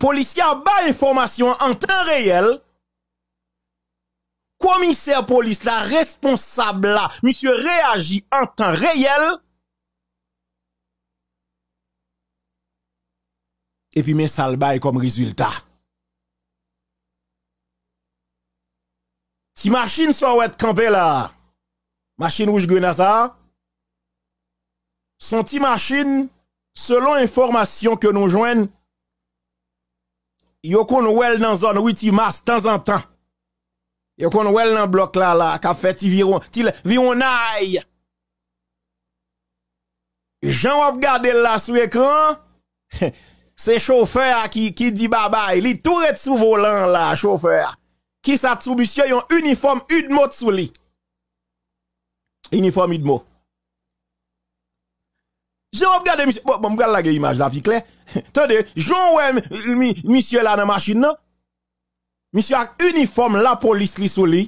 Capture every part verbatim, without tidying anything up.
Polisye a bay enfòmasyon an an tan reyèl. Komisè polis la, responsab la, misye reyaji an tan reyèl. Epi men sa l bay kòm rezilta. Ti machin sa w wè t kanpe la a, machin wouj grena sa a, se yon ti machin, selon enfòmasyon ke nou jwenn, yo konn wè l nan zòn Witimas tanzantan. Yo konn wè l nan blòk la la, k ap fè ti viwon, ti l-, viwonnay. Jan w ap gade l la sou ekran an, se chofè a ki, ki di babay. Li tou ret sou volan an la, chofè a. Kisa t sou misye? Yon inifòm UDMO t sou li. Inifòm UDMO. Jan w ap gade misye, bon, bon, m pral lage imaj la pi klè. Tande, jan w wè mi, mi, misye la nan machin nan, misye ak inifòm lapolis li sou li.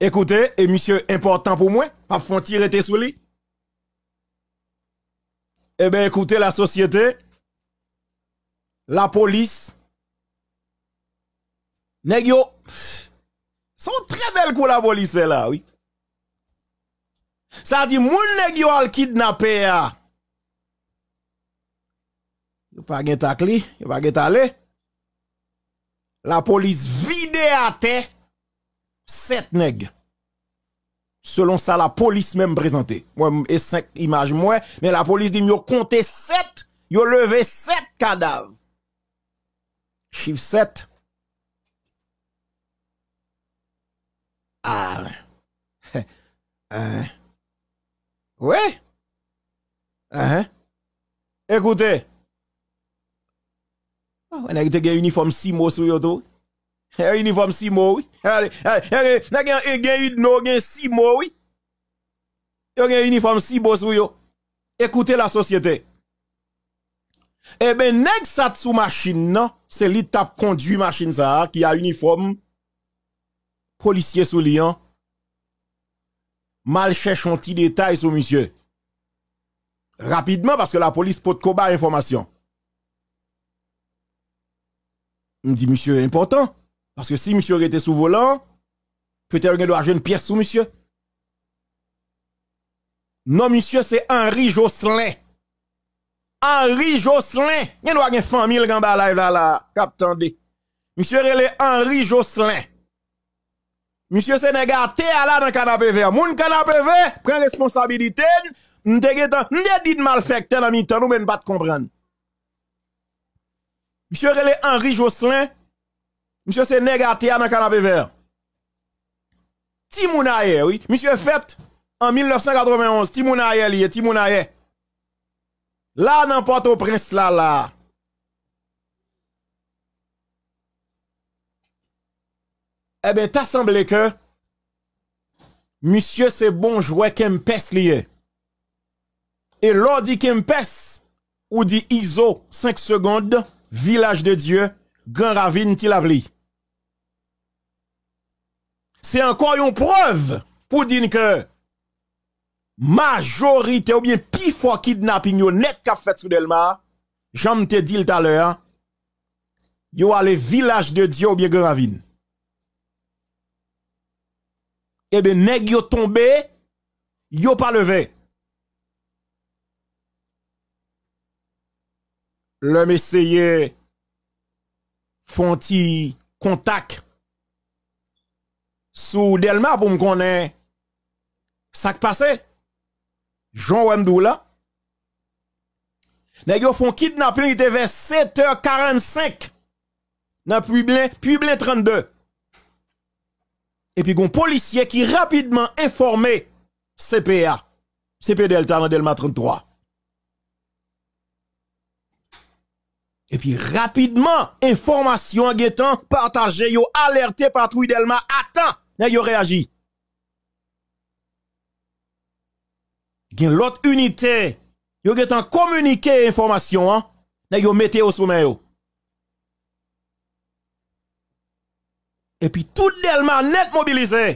Ekoute, e misye enpòtan pou mwen, m ap fè yon ti rete sou li. Eben, ekoute, lasosyete, lapolis, nèg yo, se yon trè bèl kou lapolis fè la, wi. Sa di, moun nèg yo al kidnape a, yo pa gen t ak li, yo pa gen t ale. Lapolis vide atè sèt nèg. Selon sa lapolis menm prezante. Mwen, m-, e senk imaj m wè, men lapolis di m yo konte sèt, yo leve sèt kadav. Chif sèt. Ah. Hein. Wi. Hein. Ekoute. Ah, nèg te gen inifòm simo sou yo tou. Inifòm simo, wi. Nèg gen, gen, gen UDMO, gen simo, wi. Yo gen inifòm simo sou yo. Ekoute lasosyete. Eben, nèg sa t sou machin nan, se li t ap kondui machin sa a, ki a inifòm polisye sou li an. M al chèche yon ti detay sou misye. Rapidman, paske lapolis potko bay enfòmasyon. M di misye enpòtan, paske si misye rete sou volan an, petèt yo gen dwa jwenn pyès sou misye. Non misye se Henri Jocelyn. Henri Jocelyn. Gen dwa gen fanmi l anba live la, la, k ap tande. Misye rele Henri Jocelyn. Misye se nèg atè a la nan Kanapevè. Moun Kanapevè, pran responsabilite n. M te gentan, m te di n malfèktè nan mitan nou, men n pa t konprann. Misye rele Henri Jocelyn. Misye se nèg atè a nan Kanapevè. Timoun ayè, wi. Misye fèt an mil nèf san katrevenonz. Timoun ayè li ye, timoun ayè. La nan Pòtoprens la, la. Eben, ta sanble ke misye se bon jwè Kempès li ye. E lè w di Kempès, ou di Izo, senk segond, Vilaj de Dye, Gran Ravin, Ti Lapli. Se ankò yon prèv pou di n ke majorite oubyen pifò kidnaping yo nèt k ap fèt sou Dèlma a, jan m te di l talè a, yo ale Vilaj de Dye oubyen Gran Ravin. Eben, nèg yo tonbe, yo pa leve. Lè m eseye fè yon ti kontak sou Dèlma pou m konnen sa k pase. Jan w wè m di w la, nèg yo fè yon kidnaping, li te vè sèt è karannsenk nan Piblen, Piblen trannde. Epi gen yon polisye ki rapidman enfòme C P a, C P Dèlta nan Dèlma tranntwa. Epi rapidman, enfòmasyon an gentan pataje, yo alète patwouy Dèlma a tan. Nèg yo reyaji. Gen lòt inite, yo gentan kominike enfòmasyon an, nèg yo mete yo sou men yo. Epi tout Dèlma nèt mobilize.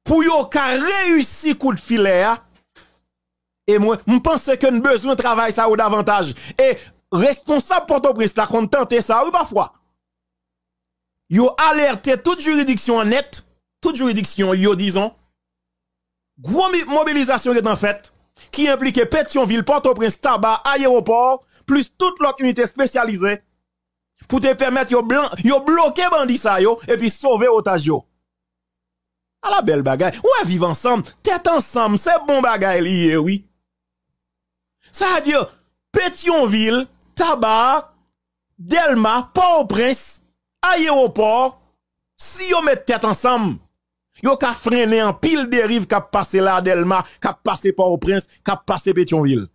Pou yo ka reyisi kout filè a, E mwen, m panse ke n bezwen travay sa yo davantaj. E responsab Pòtoprens la konn tante sa, wi, pafwa. Yo alète tout jiridiksyon an nèt, tout jiridiksyon yo, dizon. Gwo mi- mobilizasyon gentan fèt, ki enplike Petyonvil, Pòtoprens, Taba, Ayewopò, plis tout lòt inite espesyalize, pou te pèmèt yo, blan- yo bloke bandi sa yo, epi sove otaj yo. Ala bèl bagay. Ou wè, viv ansanm, tèt ansanm, se bon bagay li ye, wi. Sa vle di, Petyonvil, Taba, Dèlma, Pòtoprens, Ayewopò, si yo met tèt ansanm, yo ka frennen anpil deriv k ap pase la Dèlma, k ap pase Pòtoprens, k ap pase Petyonvil.